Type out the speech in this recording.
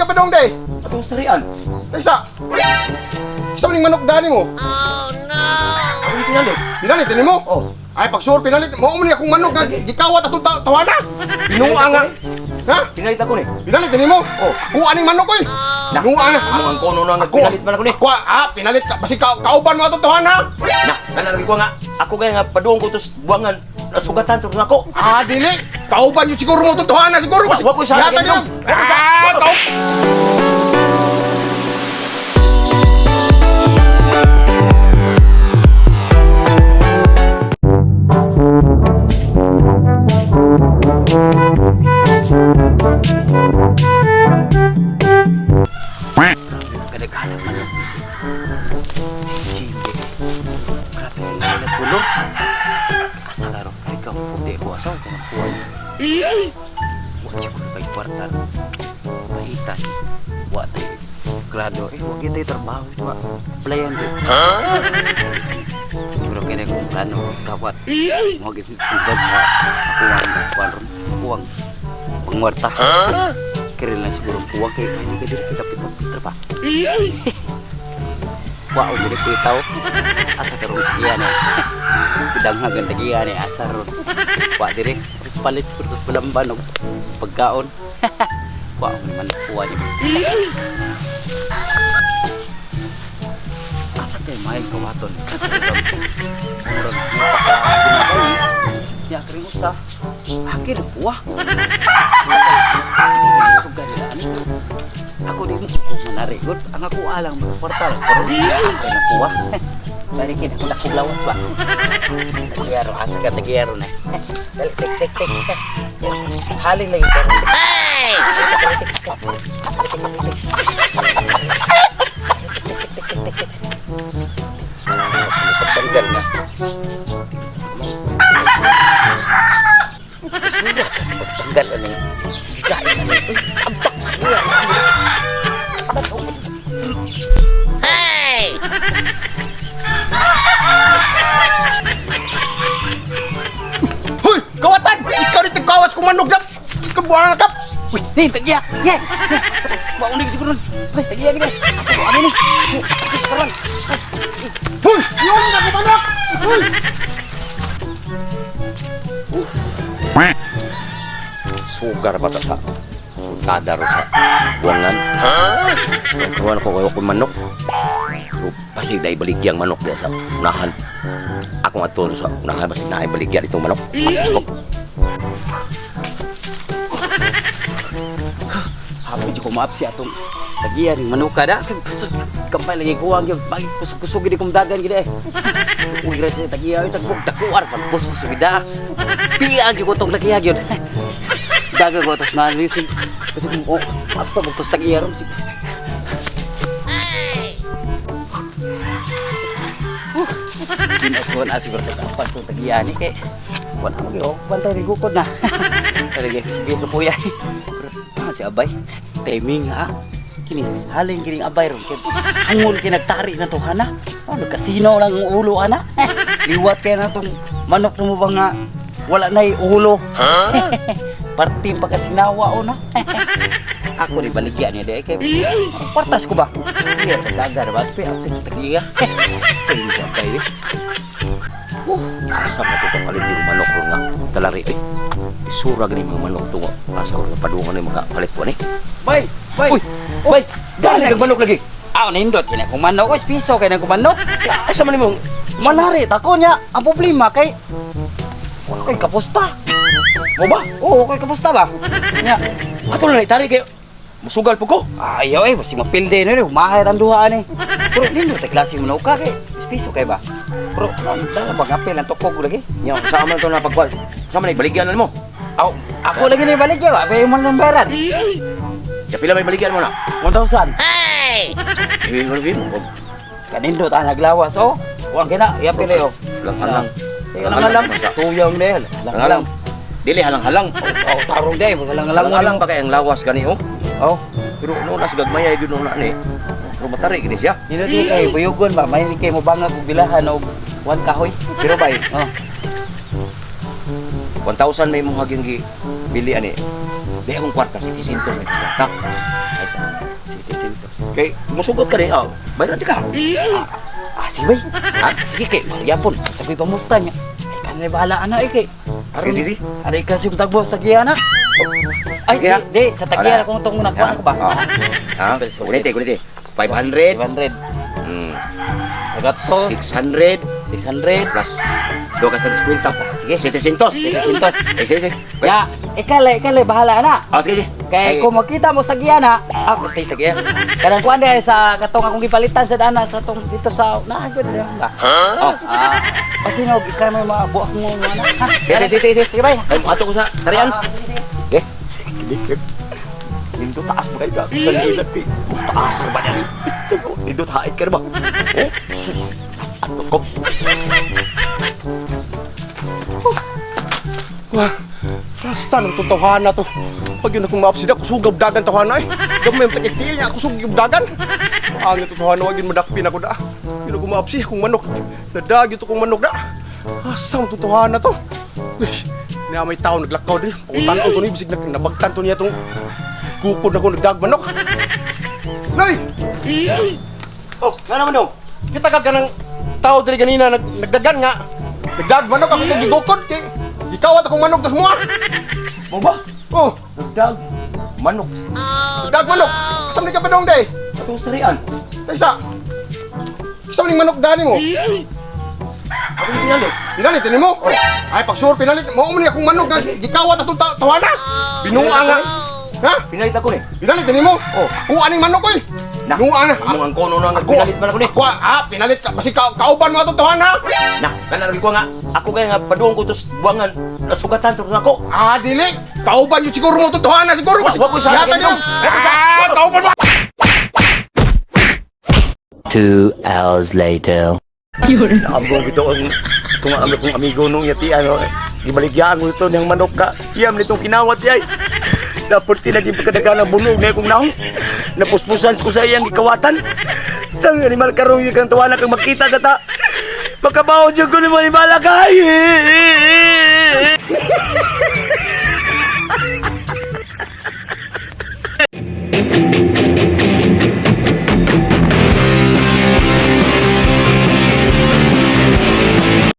ka pa dong day? Atong sarian. Isa. Isa maning manok dani mo. Ako ni pinalit. Pinalit ini mo? Oh. Ay pagsur pinalit mo man akong manok nga gikawat atong tawana. Binuang nga. Ha? Pinalit ako ni. Pinalit ini mo? Oh. Kuha ning manok oy. Binuang na. Ang kono na nga pinalit man ako ni. Kuha, ah, pinalit ka. Basi ka, kauban mo atong tawana. Na, kana lagi ko nga. Ako gay nga paduong ko tos buwangan. Nasugatan to nako. Ah, dili. Kauban yun siguro mo atong tawana siguro. Wa ko sa Yata niyo. Ah, kau. Kadaghanan manok ni si si Jimmy. Grabe ang mga nagpulo. Asa karon kay ikaw puti ko asa ko nakuha. Wa jud ko kay kwarta. Pahitan. Wa tay grado eh wa kitay trabaho wa. Applyan di. Siguro kini kung plano kawat. Mo gid ibad sa ako ang kuan ron. Ako ang pangwarta. Kira lang siguro ang kuwang kay may ka diri kita pita pa. Wow, gede pitaw. Asa karon iya ni. Pidanghagan tag iya ni asa ron. Wa diri palit siguro sa balamban og pagkaon. Wa man kuha ni. Asa kay may kawaton. Murag mo pa sinabay. Ya kring usa. Akin kuha. Asa kay sugar nila ani. Ako di mo ko manari gud. Ang ako alang mga kwarta lang. Pero ako na kuha. Bari kin ako dakog lawas ba. Tagiyaro asa ka tagiyaro na. Dali tik tik tik. Haling lagi pero. Hey! Pagtanggal na. Sudah sa pagtanggal ano. Higain na ni. Abak. Hoy, kawatan. Ikaw dito kawas kong manok dap. Ikaw buang kap. Uy, ni tagya. Nye. Baong ni siguro. Uy, tagya gid. Asa ko ani ni? Karon. Hoy, yun na akong manok. Hoy. Sugar ba ta sa sultada ro sa buwangan? Kuha ko kayo kung manok. So, pasig na ibaligyang manok diya sa unahan. Akong ato sa unahan, basig na ibaligyan itong manok. Oh, Hapo jud ko maapsi atong tagya ning manuka da. Kay busog kampay lagi kuwang gyud bagi kusog-kusog gid kong dagan gid eh. Uy, grabe sa tagya ay tagbog dakuar pag puspuso gid da. Pia gyud ko tong lagiya gyud. Dagan ko tos na kasi kasi oh, apsa mo tos tagya ron. Ginasuan na siguro kita pa itong tagya ni kay wala mo gyud bantay rin gukod na. Lagi, biso kuya. Pero ah, si Abay, timing ha. Kini halin kining Abay ron kay hangol kay nagtari na to hana. Oh, nagkasino lang ang ulo ana. Liwat kay na tong manok mo ba nga wala na'y ulo. Parting pagkasinawa o na. Ako ni baligya niya di kay partas ko ba? Iya, dagar ba? Pero ako sa tagiya. Kaya si Abay. Eh. Asa ba ito kapalit yung manok ro nga talari eh. Isura gani mga manok to. Asa ko nga padungan ni mga palit ko ni. Bay, bay. Uy, bay, Dali kag manok lagi. Ah, nindot kay na kung manok, oy, piso kay na kung manok. Asa man nimo? Manari tako niya. Ang problema kay wala ko'y kapusta. Mo ba? Oo, ko'y kapusta ba? Nya. Ato na itari kay musugal po ko. Ayaw eh, basi mapilde na rin. Humahayat ang duhaan eh. Pero nindot ay klase mo ka kay piso kay ba? Pero dala bang apel ang tukog lagi? Nya, sa man to na pagkuan? Sa man ibaligyan mo? Aw, ako lagi ni balik ya, ba? Mo lang bayaran. Ya pila may baligyan mo na? 1,000. Eh, mo mo. Kanindot ang naglawas oh. Kuang kina, ya pili oh. Halang-halang. Halang-halang. Tuyang dahil. Halang-halang. Dili halang-halang. Oh, tarong dahil. Halang-halang. Halang-halang pa kay ang lawas gani oh. Oh. Pero no nas gagmaya gyud no na ni. Pero matari gini siya. Dito di kay buyugon ba may kay mo bangag og bilahan og one kahoy. Pero bay, Oh. 1,000 may mong haging gi bili ani. Di akong kwarta 700 may kwarta. Ay sa 700. Kay musugot ka rin, oh. Bayaran ka. Ah, sige bay. Ha? Sige kay, magyapon. Sa ko'y pamusta niya. Ay, kanay bahala ana eh kay. Sige, sige, sige. Aray kasi yung tagbo sa tagiya na. Ay, Sige, ah. di, di, sa tagiya Wala. na kung itong nakuha ko ba? Oh. Ha? Kunite, kunite. 500. 500. Sa gatos, 600 600. plus do ka sa 50. Sige. 700. 700. Eh, sige, sige. Ya, ikale, ikale, bahala na. Oh, sige, sige. Kay kung makita mo sa tagiya na, ah, basta yung tagiya. Kanang kuan dahil sa katong akong gipalitan sa dana sa tong dito sa na gud ba. Oh. Ah, pasinog ikay may mga buak mo ano. Ha? Sige, sige, sige. Sige bay. Ay, ato ko sa tarian. Ah, sige, sige. Okay. Sige. Nindot taas ba kayo? Sa lilat eh. Taas ba niya? Nindot hait ka na ba? Oh. Ato ko. Wah, basta nang itong tawhana to. Pag yun akong maapsida, kusugab dagan tawhana eh. Gamay ang takikil niya, kusugab dagan. Ang ito tawhana, wag yun madakpin ako da. Yun akong maapsi, akong manok. Nadag ito kong manok da. Asa ang itong tawhana to? Uy, niya may tao naglakaw di. Pangutan ko ni, bisig nabagtan to niya itong kukod ako nagdag manok. Noy! Oh, nga naman dong. Kita ka ganang tao diri ganina nagdagan nga. Nagdag manok ako itong gigukod kay gikawat akong manok tas mua. Mo ba? Oh, Dag. Manok. nagdag manok. Kasam ni ka pa dong day. Atong sa tarian. Isa. Kasam ning manok dani mo. Ako yung pinalit. Pinalit ini mo. Ay pag sure pinalit mo man akong manok nga gikawat atong tawana. Binuang nga. Ha? Pinalit ako ni. Pinalit ini mo. Oh. Ako aning manok oy. Na. Binuang na. Imong ang kono na nga Ako, pinalit man ako ni. Ako, ah, pinalit ka. Basi kauban mo atong tawana. Na, kana ko nga. Ako kaya nga paduong ko tos buwangan nasugatan to ako. Ah, dili. Kauban yun siguro mo itong tawana siguro. Wa- wa ko sa Yata akin, yun. dong. Ah, kauban mo. 2 hours later. Naambong ito ang kung ang kong amigo nung yati ano gibaligyaan ko ito niyang manok ka. Iyam nitong kinawat yay. Dapat tinaging pagkadagan ng bunog na kong naong. Napuspusan ko sa iyang gikawatan. Tang animal karong yung kang tawana kang makita ka ta. Makabaon siya ko ni Manibala kay.